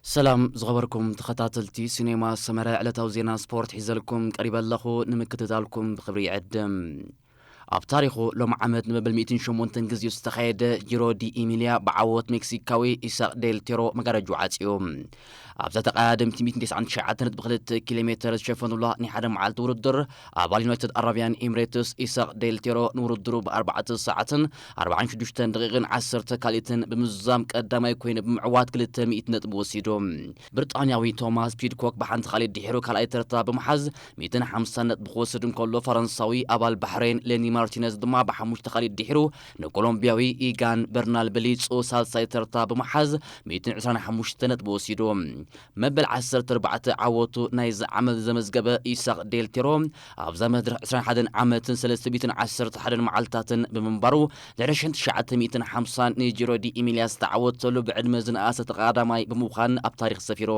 ሰላም ዝኸበርኩም ተኸታተልቲ ሲኔማ ሰመረ፣ ዕለታዊ ዜና ስፖርት ሒዘልኩም ቀሪበ ኣለኹ። ንምክትታልኩም ብኽብሪ ይዕድም። ኣብ ታሪኹ ሎም ዓመት ንመበል ሚእትን ሸሞንተን ግዜኡ ዝተኻየደ ጂሮ ዲ ኢሚልያ ብዓወት ሜክሲካዊ ኢሳቕ ዴል ቴሮ መጋረጅኡ ዓጽዩ። ኣብዛ ተቐዳደምቲ ሚእትን ተስዓን ትሽዓተን ነጥቢ ክልተ ኪሎ ሜተር ዝሸፈኑላ ናይ ሓደ መዓልቲ ውድድር፣ ኣባል ዩናይትድ ኣረብያን ኤምሬትስ ኢሳቕ ዴል ቴሮ ንውድድሩ ብኣርባዕተ ሰዓትን ኣርባዓን ሽዱሽተን ደቂቕን ዓሰርተ ካልኢትን ብምዝዛም ቀዳማይ ኮይኑ ብምዕዋት ክልተ ሚእቲ ነጥቢ ወሲዱ። ብሪጣንያዊ ቶማስ ፒድኮክ ብሓንቲ ካልኢት ድሒሩ ካልኣይ ተርታ ብምሓዝ ሚእትን ሓምሳን ነጥቢ ክወስድ እንከሎ፣ ፈረንሳዊ ኣባል ባሕሬን ሌኒ ማርቲነዝ ድማ ብሓሙሽተ ካልኢት ድሒሩ ንኮሎምቢያዊ ኢጋን በርናል በሊጾ ሳልሳይ ተርታ ብምሓዝ ሚእትን ዕስራን ሓሙሽተ ነጥቢ ወሲዱ። መበል ዓሰርተ ኣርባዕተ ዓወቱ ናይዚ ዓመት ዘመዝገበ ኢሳቕ ዴል ቴሮ፣ ኣብዛ መድረኽ ዕስራን ሓደን ዓመትን ሰለስተ ሚእትን ዓሰርተ ሓደን መዓልታትን ብምንባሩ፣ ድሕሪ ሽሕን ትሽዓተ ሚእትን ሓምሳን ንጂሮ ዲ ኢሚልያ ዝተዓወተሉ ብዕድመ ዝነኣሰ ተቐዳዳማይ ብምዃን ኣብ ታሪኽ ሰፊሩ።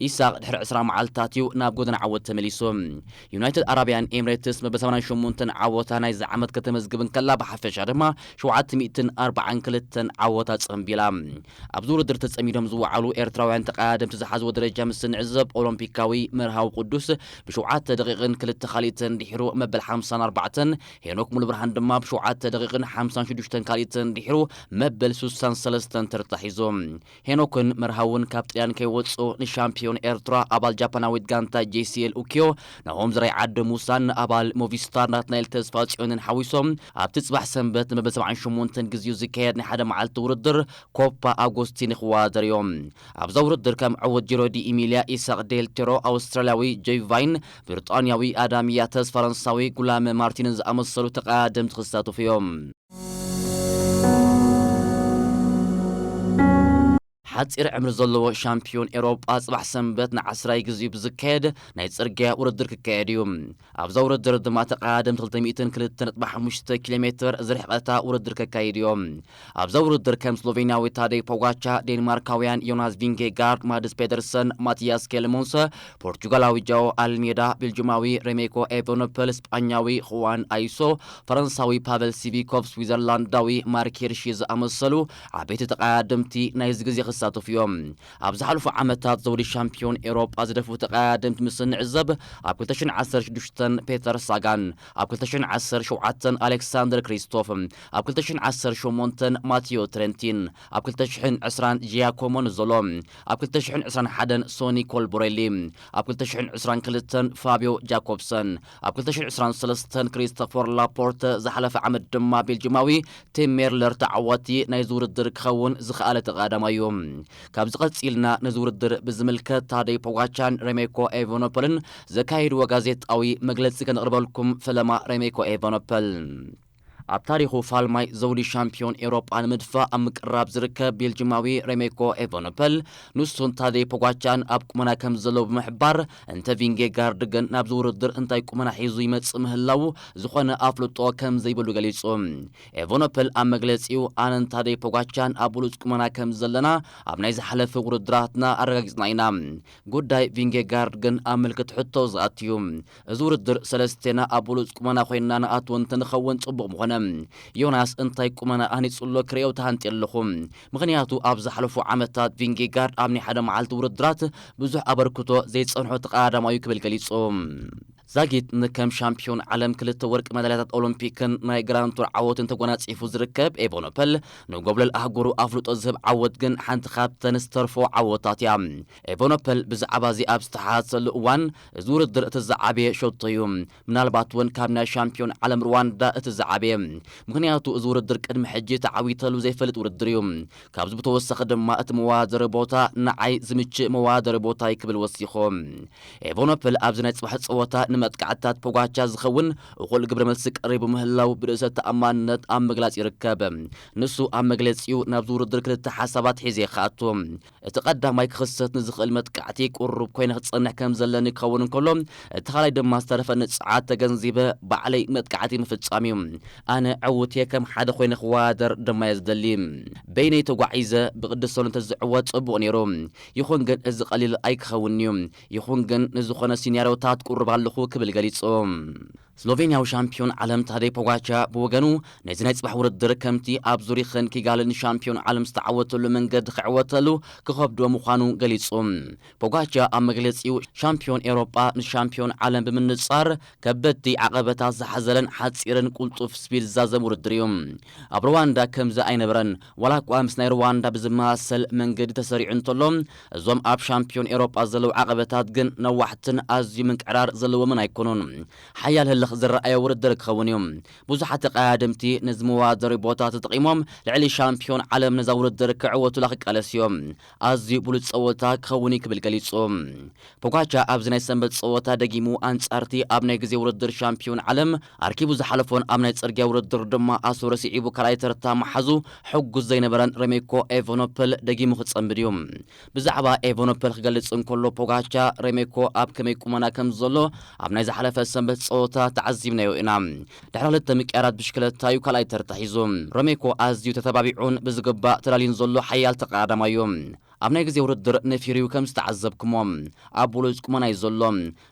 ኢሳቕ ድሕሪ ዕስራ መዓልታት እዩ ናብ ጎደና ዓወት ተመሊሱ። ዩናይትድ ኣረብያን ኤምሬትስ መበል ሰማንያን ሸሞንተን ዓወታ ናይዚ ዓመት ከተመዝግብ እንከላ፣ ብሓፈሻ ድማ ሸውዓተ ሚእትን ኣርባዓን ክልተን ዓወታ ጸንቢላ። ኣብዚ ውድድር ተጸሚዶም ዝወዓሉ ኤርትራውያን ተቐዳደምቲ ዝሓዝዎ ደረጃ ምስ እንዕዘብ፣ ኦሎምፒካዊ መርሃዊ ቅዱስ ብሸውዓተ ደቂቕን ክልተ ካልኢትን ድሒሩ መበል ሓምሳን ኣርባዕተን፣ ሄኖክ ሙሉብርሃን ድማ ብሸውዓተ ደቂቕን ሓምሳን ሽዱሽተን ካልኢትን ድሒሩ መበል ሱሳን ሰለስተን ተርታ ሒዞም። ሄኖክን መርሃውን ካብ ጥልያን ከይወጹ ንሻምፒዮን ኤርትራ ኣባል ጃፓናዊት ጋንታ ጄሲኤል ኡኪዮ ናሆም ዘርኣይ ዓደ ሙሳን ንኣባል ሞቪስታር ናትናኤል ተስፋ ጽዮንን ሓዊሶም ኣብቲ ጽባሕ ሰንበት ንመበል ሰብዓን ሸሞንተን ግዜኡ ዝካየድ ናይ ሓደ መዓልቲ ውድድር ኮፓ ኣጎስቲኒ ክወዳደር እዮም። ኣብዛ ውድድር ከም ዕዉት ጂሮ ዲ ኢሚልያ ኢሳቕ ዴል ቴሮ፣ ኣውስትራልያዊ ጄይ ቫይን፣ ብሪጣንያዊ ኣዳም ያተስ፣ ፈረንሳዊ ጉላመ ማርቲንን ዝኣመሰሉ ተቐዳደምቲ ክሳተፉ እዮም። ሓጺር ዕምሪ ዘለዎ ሻምፒዮን ኤውሮጳ ጽባሕ ሰንበት ንዓስራይ ግዜኡ ብዝካየድ ናይ ጽርግያ ውድድር ክካየድ እዩ። ኣብዛ ውድድር ድማ ተቐዳደምቲ ክልተ ሚእትን ክልተ ነጥቢ ሓሙሽተ ኪሎ ሜትር ዝርሕቐታ ውድድር ከካይድ እዮም። ኣብዛ ውድድር ከም ስሎቬንያዊ ታደይ ፖጋቻ፣ ዴንማርካውያን ዮናስ ቪንጌጋርድ፣ ማድስ ፔደርሰን፣ ማቲያስ ኬልሞንስ፣ ፖርቹጋላዊ ጃኦ ኣልሜዳ፣ ቤልጅማዊ ሬሜኮ ኤቨኖፐል፣ ስጳኛዊ ኹዋን ኣይሶ፣ ፈረንሳዊ ፓቨል ሲቪኮቭ፣ ስዊዘርላንዳዊ ማርክ ሂርሺ ዝኣመሰሉ ዓበይቲ ተቐዳደምቲ ናይዚ ግዜ ክሳተፉ እዮም። ኣብ ዝሓለፉ ዓመታት ዘውዲ ሻምፒዮን ኤውሮጳ ዝደፍኡ ተቐዳደምቲ ምስ እንዕዘብ፣ ኣብ ክልተ ሽሕን ዓሰርተ ሽዱሽተን ፔተር ሳጋን፣ ኣብ ክልተ ሽሕን ዓሰርተ ሸውዓተን ኣሌክሳንደር ክሪስቶፍ፣ ኣብ ክልተ ሽሕን ዓሰርተ ሸሞንተን ማቲዮ ትሬንቲን፣ ኣብ ክልተ ሽሕን ዕስራን ጂያኮሞ ንዞሎ፣ ኣብ ክልተ ሽሕን ዕስራን ሓደን ሶኒ ኮልቦሬሊ፣ ኣብ ክልተ ሽሕን ዕስራን ክልተን ፋቢዮ ጃኮብሰን፣ ኣብ ክልተ ሽሕን ዕስራን ሰለስተን ክሪስቶፈር ላፖርተ፣ ዝሓለፈ ዓመት ድማ ቤልጅማዊ ቲም ሜርለር ተዓዋቲ ናይዚ ውድድር ክኸውን ዝኸኣለ ተቐዳዳማይ እዩ። ካብዚ ቀጺልና ነዚ ውድድር ብዝምልከት ታደይ ፖጋቻን ሬሜኮ ኤቨኖፐልን ዘካየድዎ ጋዜጣዊ መግለጺ ከነቕርበልኩም። ፈለማ ሬሜኮ ኤቨኖፐል። ኣብ ታሪኹ ፋልማይ ዘውዲ ሻምፒዮን ኤውሮጳ ንምድፋእ ኣብ ምቅርራብ ዝርከብ ቤልጅማዊ ሬሜኮ ኤቨኖፐል፣ ንሱን ታደይ ፖጋቻን ኣብ ቁመና ከም ዘለዉ ብምሕባር፣ እንተ ቪንጌጋርድ ግን ናብዚ ውድድር እንታይ ቁመና ሒዙ ይመጽእ ምህላዉ ዝኾነ ኣፍልጦ ከም ዘይብሉ ገሊጹ። ኤቨኖፐል ኣብ መግለጺኡ፣ ኣነን ታደይ ፖጋቻን ኣብ ብሉጽ ቁመና ከም ዘለና ኣብ ናይ ዝሓለፈ ውድድራትና ኣረጋጊጽና ኢና። ጉዳይ ቪንጌጋርድ ግን ኣብ ምልክት ሕቶ ዝኣቱ እዩ። እዚ ውድድር ሰለስቴና ኣብ ብሉጽ ቁመና ኮይንና ንኣትዎ እንተንኸውን ጽቡቕ ምኾነ። ዮናስ እንታይ ቁመና ኣህኒጹ ኣሎ ክርእዮ ተሃንጥየ ኣለኹ። ምኽንያቱ ኣብ ዝሓለፉ ዓመታት ቪንጌጋርድ ኣብ ናይ ሓደ መዓልቲ ውድድራት ብዙሕ ኣበርክቶ ዘይጸንሖ ተቐዳዳማይ እዩ ክብል ገሊጹ። ዛጊት ንከም ሻምፒዮን ዓለም ክልተ ወርቂ መዳልያታት ኦሎምፒክን ናይ ግራንድ ቱር ዓወትን ተጎናጺፉ ዝርከብ ኤቨኖፐል፣ ንጎብለል ኣህጉሩ ኣፍልጦ ዝህብ ዓወት ግን ሓንቲ ካብተን ዝተርፎ ዓወታት እያ። ኤቨኖፐል ብዛዕባ እዚ ኣብ ዝተሓሰሉ እዋን፣ እዚ ውድድር እቲ ዝዓበየ ሸቶ እዩ። ምናልባት እውን ካብ ናይ ሻምፒዮን ዓለም ሩዋንዳ እቲ ዝዓበየ። ምኽንያቱ እዚ ውድድር ቅድሚ ሕጂ ተዓዊተሉ ዘይፈልጥ ውድድር እዩ። ካብዚ ብተወሳኺ ድማ እቲ መወዳደሪ ቦታ ንዓይ ዝምችእ መወዳደሪ ቦታ እዩ ክብል ወሲኹ። ኤቨኖፐል ኣብዚ ናይ ጽባሕ ጸወታ ንመጥቃዕትታት ፖጋቻ ዝኸውን እኹል ግብረ መልሲ ቀሪቡ ምህላው ብርእሰ ተኣማንነት ኣብ ምግላጽ ይርከብ። ንሱ ኣብ መግለጺኡ፣ ናብዚ ውድድር ክልተ ሓሳባት ሒዘ እየ ክኣቱ። እቲ ቀዳማይ ክኽሰት ንዝኽእል መጥቃዕቲ ቅሩብ ኮይነ ክጸንሕ ከም ዘለኒ ክኸውን እንከሎ፣ እቲ ካልኣይ ድማ ዝተረፈኒ ጸዓት ተገንዚበ ባዕለይ መጥቃዕቲ ምፍጻም እዩ። ኣነ ዕዉት እየ፣ ከም ሓደ ኮይነ ክወዳደር ድማ እየ ዝደሊ። በይነይ ተጓዒዘ ብቅድሶን እንተዝዕወት ጽቡቕ ነይሩ። ይኹን ግን እዚ ቀሊል ኣይክኸውን እዩ። ይኹን ግን ንዝኾነ ሲናርዮታት ቅሩብ ኣለኹ ክብል ገሊጹ። ስሎቬንያዊ ሻምፒዮን ዓለም ታደይ ፖጋቻ ብወገኑ፣ ነዚ ናይ ጽባሕ ውድድር ከምቲ ኣብ ዙሪኽን ኪጋልን ሻምፒዮን ዓለም ዝተዓወተሉ መንገዲ ክዕወተሉ ክኸብዶ ምዃኑ ገሊጹ። ፖጋቻ ኣብ መግለጺኡ፣ ሻምፒዮን ኤውሮጳ ንሻምፒዮን ዓለም ብምንጻር ከበድቲ ዓቐበታት ዝሓዘለን ሓጺርን ቁልጡፍ ስፒድ ዝዛዘም ውድድር እዩ። ኣብ ሩዋንዳ ከምዚ ኣይነበረን። ዋላ እኳ ምስ ናይ ሩዋንዳ ብዝመሳሰል መንገዲ ተሰሪዑ እንተሎ፣ እዞም ኣብ ሻምፒዮን ኤውሮጳ ዘለዉ ዓቐበታት ግን ነዋሕትን ኣዝዩ ምንቅዕራር ዘለዎምን ኣይኮኑን። ሓያል ህልኽ ዝረኣዮ ውድድር ክኸውን እዩ። ብዙሓት ተቐያድምቲ ነዚ መወዳደሪ ቦታ ተጠቒሞም ልዕሊ ሻምፒዮን ዓለም ነዛ ውድድር ክዕወቱላ ክቃለስ እዮም። ኣዝዩ ብሉጽ ጸወታ ክኸውን እዩ ክብል ገሊጹ። ፖጋቻ ኣብዚ ናይ ሰንበት ጸወታ ደጊሙ ኣንጻርቲ ኣብ ናይ ግዜ ውድድር ሻምፒዮን ዓለም ኣርኪቡ ዝሓለፎን ኣብ ናይ ጽርግያ ውድድር ድማ ኣስሩ ስዒቡ ካልኣይ ተርታ መሓዙ ሕጉስ ዘይነበረን ረሜኮ ኤቨኖፐል ደጊሙ ክጸንብድ እዩ። ብዛዕባ ኤቨኖፐል ክገልጽ እንከሎ ፖጋቻ፣ ረሜኮ ኣብ ከመይ ቁመና ከም ዘሎ ኣብ ናይ ዝሓለፈ ሰንበት ጸወታ ተዓዚብናዮ ኢና። ድሕሪ ክልተ ምቅያራት ብሽክለታ እዩ ካልኣይ ተርታ ሒዙ። ረሜኮ ኣዝዩ ተተባቢዑን ብዝግባእ ተዳልዩን ዘሎ ሓያል ተቐዳዳማይ እዩ። ኣብ ናይ ግዜ ውድድር ነፊርዩ ከም ዝተዓዘብኩሞ፣ ኣብ ብሉጽ ቁመና እዩ ዘሎ።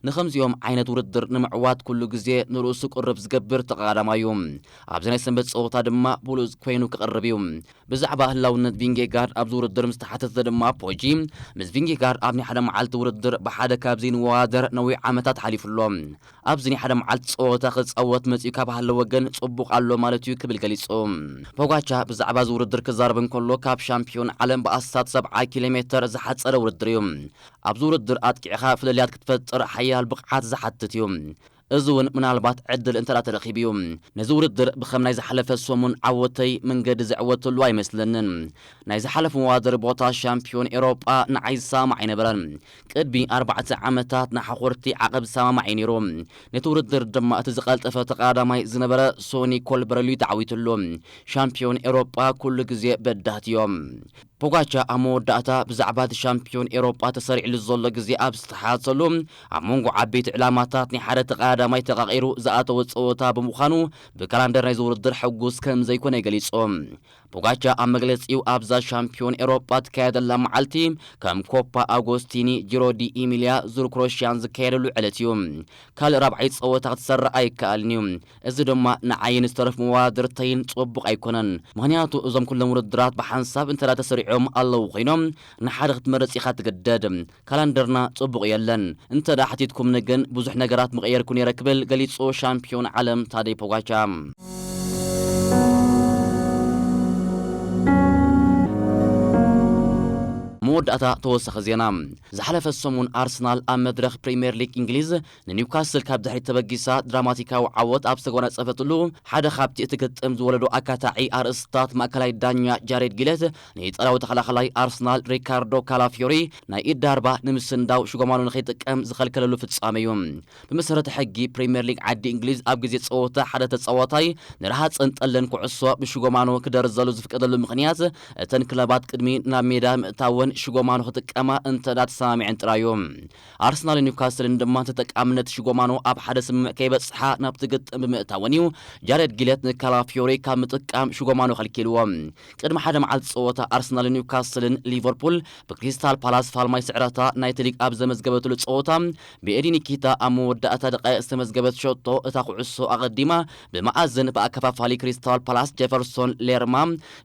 ንኸምዚኦም ዓይነት ውድድር ንምዕዋት ኩሉ ግዜ ንርእሱ ቅርብ ዝገብር ተቐዳዳማይ እዩ። ኣብዚ ናይ ሰንበት ጸወታ ድማ ብሉጽ ኮይኑ ክቐርብ እዩ። ብዛዕባ ህላውነት ቪንጌጋርድ ኣብዚ ውድድር ምስ ተሓተተ ድማ ፖጂ፣ ምስ ቪንጌጋርድ ኣብ ናይ ሓደ መዓልቲ ውድድር ብሓደ ካብ ዘይንወዳደር ነዊሕ ዓመታት ሓሊፉ ኣሎ። ኣብዚ ናይ ሓደ መዓልቲ ጸወታ ክጻወት መጺኡ ካብ ሃለወ ግን ጽቡቕ ኣሎ ማለት እዩ ክብል ገሊጹ። ፖጋቻ ብዛዕባ እዚ ውድድር ክዛረብ እንከሎ፣ ካብ ሻምፒዮን ዓለም ብኣስታት ሰብዓ ኪሎ ሜተር ዝሓጸረ ውድድር እዩ። ኣብዚ ውድድር ኣጥቂዕኻ ፍልልያት ክትፈጥር ሓያል ብቕዓት ዝሓትት እዩ። እዚ እውን ምናልባት ዕድል እንተ ደኣ ተረኺቡ እዩ። ነዚ ውድድር ብኸም ናይ ዝሓለፈ ሰሙን ዓወተይ መንገዲ ዝዕወተሉ ኣይመስለንን። ናይ ዝሓለፈ መዋደሪ ቦታ ሻምፒዮን ኤውሮጳ ንዓይ ዝሰማማዕ ኣይነበረን። ቅድሚ ኣርባዕተ ዓመታት ንሓኾርቲ ዓቐብ ዝሰማማዕ እዩ ነይሩ። ነቲ ውድድር ድማ እቲ ዝቐልጠፈ ተቐዳዳማይ ዝነበረ ሶኒ ኮልበረሉ ተዓዊትሉ። ሻምፒዮን ኤውሮጳ ኩሉ ግዜ በዳህት እዮም። ፖጋቻ ኣብ መወዳእታ ብዛዕባ እቲ ሻምፒዮን ኤውሮጳ ተሰሪዕሉ ዘሎ ግዜ ኣብ ዝተሓተሉ፣ ኣብ መንጎ ዓበይቲ ዕላማታት ናይ ሓደ ተቐዳዳማይ ተቓቒሩ ዝኣተወ ጸወታ ብምዃኑ፣ ብካላንደር ናይዚ ውድድር ሕጉስ ከም ዘይኮነ ገሊጹ። ፖጋቻ ኣብ መግለጺኡ፣ ኣብዛ ሻምፒዮን ኤውሮጳ ትካየደላ መዓልቲ ከም ኮፓ ኣጎስቲኒ፣ ጂሮ ዲ ኢሚልያ፣ ዙር ክሮሽያን ዝካየደሉ ዕለት እዩ። ካልእ ራብዓይ ጸወታ ክትሰርዕ ኣይከኣልን እዩ። እዚ ድማ ንዓይን ዝተረፉ መዋድርተይን ጽቡቕ ኣይኮነን። ምኽንያቱ እዞም ኩሎም ውድድራት ብሓንሳብ እንተ ደኣ ተሰሪዖም ኣለዉ ኮይኖም፣ ንሓደ ክትመርጽ ኢኻ ትግደድ። ካላንደርና ጽቡቕ የለን። እንተ ደኣ ሓቲትኩምኒ ግን ብዙሕ ነገራት ምቐየርኩ ነይረ ክብል ገሊጹ ሻምፒዮን ዓለም ታደይ ፖጋቻ። መወዳእታ ተወሳኺ ዜና። ዝሓለፈ ሰሙን ኣርሰናል ኣብ መድረኽ ፕሪምየር ሊግ እንግሊዝ ንኒውካስል ካብ ድሕሪት ተበጊሳ ድራማቲካዊ ዓወት ኣብ ዝተጎናጸፈትሉ፣ ሓደ ካብቲ እቲ ግጥም ዝወለዶ ኣካታዒ ኣርእስታት ማእከላይ ዳኛ ጃሬድ ጊለት ንኢጣልያዊ ተኸላኸላይ ኣርሰናል ሪካርዶ ካላፊዮሪ ናይ ኢድ ዳርባ ንምስንዳው ሽጎማኖ ንኸይጥቀም ዝኸልከለሉ ፍጻመ እዩ። ብመሰረት ሕጊ ፕሪምየር ሊግ ዓዲ እንግሊዝ ኣብ ግዜ ጸወታ ሓደ ተጻዋታይ ንረሃጽን ጠልን ኩዕሶ ብሽጎማኖ ክደርዘሉ ዝፍቀደሉ ምኽንያት እተን ክለባት ቅድሚ ናብ ሜዳ ምእታወን ሽጎማኖ ክጥቀማ እንተ ደኣ ተሰማሚዐን ጥራይ እዩ። ኣርሰናልን ኒውካስልን ድማ ተጠቃምነት ሽጎማኖ ኣብ ሓደ ስምምዕ ከይበጽሓ ናብቲ ግጥም ብምእታወን እዩ ጃሬድ ጊለት ንካላፊዮሪ ካብ ምጥቃም ሽጎማኖ ከልኪልዎ። ቅድሚ ሓደ መዓልቲ ጸወታ ኣርሰናልን ኒውካስልን ሊቨርፑል ብክሪስታል ፓላስ ፋልማይ ስዕረታ ናይቲ ሊግ ኣብ ዘመዝገበትሉ ጸወታ ብኤዲ ኒኪታ ኣብ መወዳእታ ደቃይቕ ዝተመዝገበት ሸቶ እታ ኩዕሶ ኣቐዲማ ብመኣዝን ብኣከፋፋሊ ክሪስታል ፓላስ ጀፈርሶን ሌርማ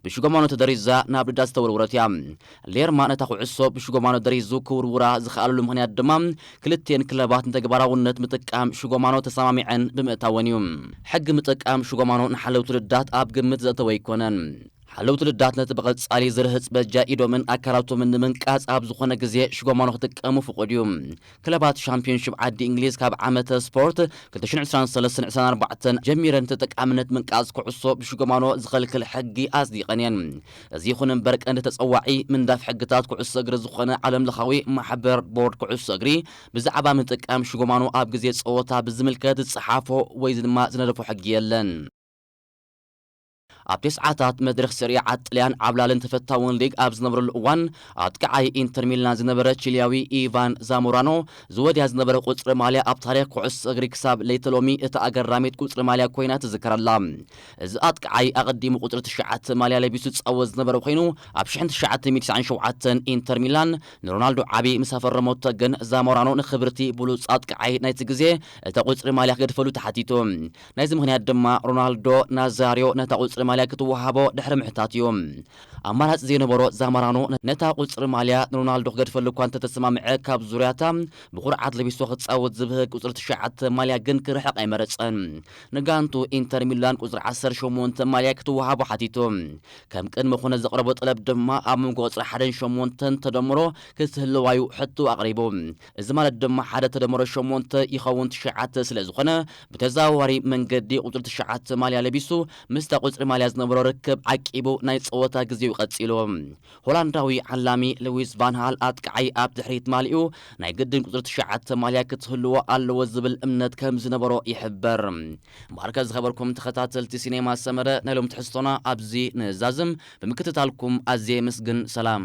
ብሽጎማኖ ተደሪዛ ናብ ድዳ ዝተወርወረት እያ። ሌርማ ነታ ኩዕሶ ብሽጎማኖ ደሪዙ ክውርውራ ዝኸኣለሉ ምኽንያት ድማ ክልቲኤን ክለባት ንተግባራውነት ምጥቃም ሽጎማኖ ተሰማሚዐን ብምእታወን እዩ። ሕጊ ምጥቃም ሽጎማኖ ንሓለውቲ ልዳት ኣብ ግምት ዘእተወ ኣይኮነን። ሓለውቲ ልዳት ነቲ ብቐጻሊ ዝርህጽ በጃ ኢዶምን ኣካላቶምን ንምንቃጽ ኣብ ዝኾነ ግዜ ሽጎማኖ ክጥቀሙ ፍቑድ እዩ። ክለባት ሻምፒዮንሺፕ ዓዲ እንግሊዝ ካብ ዓመተ ስፖርት ክልተ ሽሕን ዕስራን ሰለስተን ዕስራን ኣርባዕተን ጀሚረን ተጠቃምነት ምንቃጽ ኩዕሶ ብሽጎማኖ ዝኸልክል ሕጊ ኣጽዲቐን እየን። እዚ ይኹን እምበር ቀንዲ ተጸዋዒ ምንዳፍ ሕግታት ኩዕሶ እግሪ ዝኾነ ዓለምለኻዊ ማሕበር ቦርድ ኩዕሶ እግሪ ብዛዕባ ምጥቃም ሽጎማኖ ኣብ ግዜ ጸወታ ብዝምልከት ዝጸሓፎ ወይ ድማ ዝነደፎ ሕጊ የለን። ኣብ ተስዓታት መድረኽ ሰሪዓ ጥልያን ዓብላልን ተፈታውን ሊግ ኣብ ዝነበረሉ እዋን፣ ኣጥቃዓይ ኢንተር ሚላን ዝነበረ ቺሊያዊ ኢቫን ዛሞራኖ ዝወድያ ዝነበረ ቁጽሪ ማልያ ኣብ ታሪኽ ኩዕሶ እግሪ ክሳብ ለይቲ ሎሚ እታ ኣገራሚት ቁጽሪ ማልያ ኮይና ትዝከር ኣላ። እዚ ኣጥቃዓይ ኣቐዲሙ ቁጽሪ ትሽዓተ ማልያ ለቢሱ ዝጻወት ዝነበረ ኮይኑ፣ ኣብ ሽሕን ትሽዓተ ሚእትን ትስዓን ሸውዓተን ኢንተር ሚላን ንሮናልዶ ዓቢ ምስ ኣፈረመቶ ግን ዛሞራኖ ንኽብርቲ ብሉጽ ኣጥቃዓይ ናይቲ ግዜ እታ ቁጽሪ ማልያ ክገድፈሉ ተሓቲቱ። ናይዚ ምኽንያት ድማ ሮናልዶ ናዛሪዮ ነታ ቁጽሪ ማልያ ክትወሃቦ ድሕሪ ምሕታት እዩ። ኣማራጺ ዘይነበሮ ዛማራኖ ነታ ቁጽሪ ማልያ ንሮናልዶ ክገድፈሉ እኳ እንተተሰማምዐ፣ ካብ ዙርያታ ብኹርዓት ለቢሶ ክጻወት ዝብህግ ቁጽሪ ትሽዓተ ማልያ ግን ክርሕቕ ኣይመረጸን። ንጋንቱ ኢንተር ሚላን ቁጽሪ ዓሰርተ ሸሞንተ ማልያ ክትወሃቦ ሓቲቱ። ከም ቅድመ ኩነት ዘቕረቦ ጠለብ ድማ ኣብ መንጎ ቁጽሪ ሓደን ሸሞንተን ተደምሮ ክትህልዋዩ ሕቶ ኣቕሪቡ። እዚ ማለት ድማ ሓደ ተደምሮ ሸሞንተ ይኸውን ትሽዓተ ስለ ዝኾነ፣ ብተዘዋዋሪ መንገዲ ቁጽሪ ትሽዓተ ማልያ ለቢሱ ምስታ ቁጽሪ ማልያ ዝነበሮ ርክብ ዓቂቡ ናይ ጸወታ ግዜኡ ቀጺሉ። ሆላንዳዊ ዓላሚ ሉዊስ ቫን ሃል ኣጥቃዓይ ኣብ ድሕሪት ማሊኡ ናይ ግድን ቁጽሪ ትሽዓተ ማልያ ክትህልዎ ኣለዎ ዝብል እምነት ከም ዝነበሮ ይሕበር። ማርከ ዝኸበርኩም ተኸታተልቲ ሲኔማ ሰመረ፣ ናይ ሎም ትሕዝቶና ኣብዚ ንዛዝም። ብምክትታልኩም ኣዝየ የመስግን። ሰላም።